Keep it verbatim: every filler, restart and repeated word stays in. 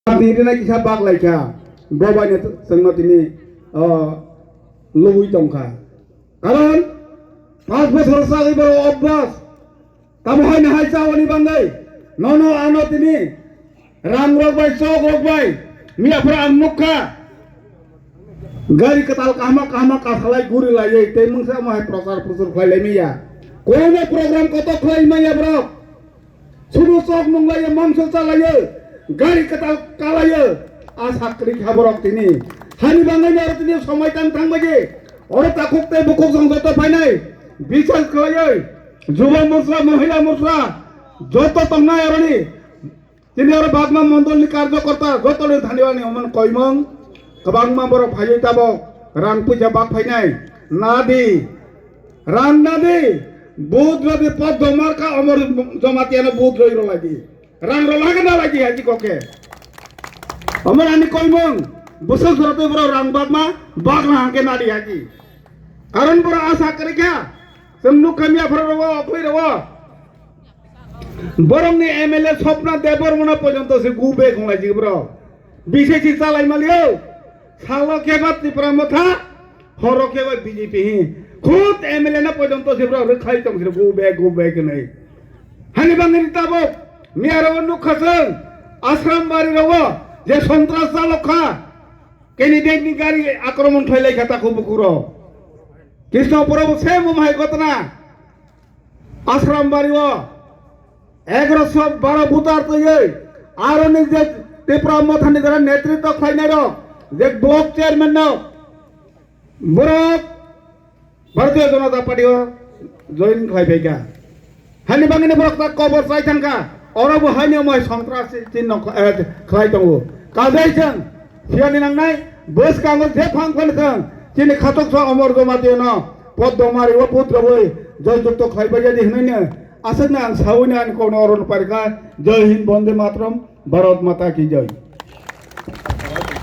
Tini rina kisa bak laikha, bo bai no chwngno tini, o, lubui tongkha. Karon, panch bochor sagwi borok obvas. Tamo hai no hai cha oni bangwi. Nono ano tini, rang rok bai, chok rok bai, miya phra ang nukha. Gari kwtal kahma kahma kasalai guri laiwi, tei mungsa mo hai prochar prochur khlai lai maya. Kono program koto khlai maya borok. Sudu sok nung laiyo, mangso cha laiyo, gari kwtal ka laiyo, a sakri kha borok tini. Hani bangwi oro tini somai tang thang bai, oro takhuk tei bukhuk song joto phainai, bichar khlaiyo, Juba Morcha, Mohila Morcha, joto tongnai oroni, tini oro Bagma Mondol ni karjokorta, joto ni thani ani oman koimong, kwbangma borok phaiwi tabok, rang puisa bak phainai, nadi, Rang nadi, vote rodi Poddo Marka Omor Jamatia no vote roi rwlai di. Rang rwlai khe nalai di hai di koke. Omor ani koimung, bwswk jora tei borok rang bakma, bakla hangke nadi hai di. Karon borok asa kwrwi kha, chwng nuk kha miya phra rogo, okhoi rogo. Borokni M L A Swapna Debbarma no porjonto se gu bag wng lai di borok. B C C chalai maliyo, salo khe ba Tipra Motha, horo khe bai B J P hi. Khud M L A no porjonto se borok rwkhlai tong siro, go back, go back hinwi. Hani bangwi tabok miya rogo nukha chwng, Ashram Bari rogo je sontras chalok kha, candidate ni gari akromon khlai lai kha takhuk bukhuk rok. Krishnapura bo same omo hai ghotona. Ashram Bari o egaroso baro voter twiwi, aroni je Tipra Mothani jara netritw khlainai rok, je block chairman no, borok Bharatiya Janata Party o join khlai phaikha. Hani bangwino borok ta kobor chai thangkha, oro bo haino moi sontras chinno, eh, khlai tongo. Kajai chwng, Siyani nangnai, bwskango je phang phano thwng, chini khatoksa Omor Jamatia no, Poddo Mari o vote rwui, joy jukto khlai bai di hwnwi no, aswkno ang saui no ani kokno oro no parikha, Jai Hind, Bonde Mataram, Bharat Mata Ki Jai.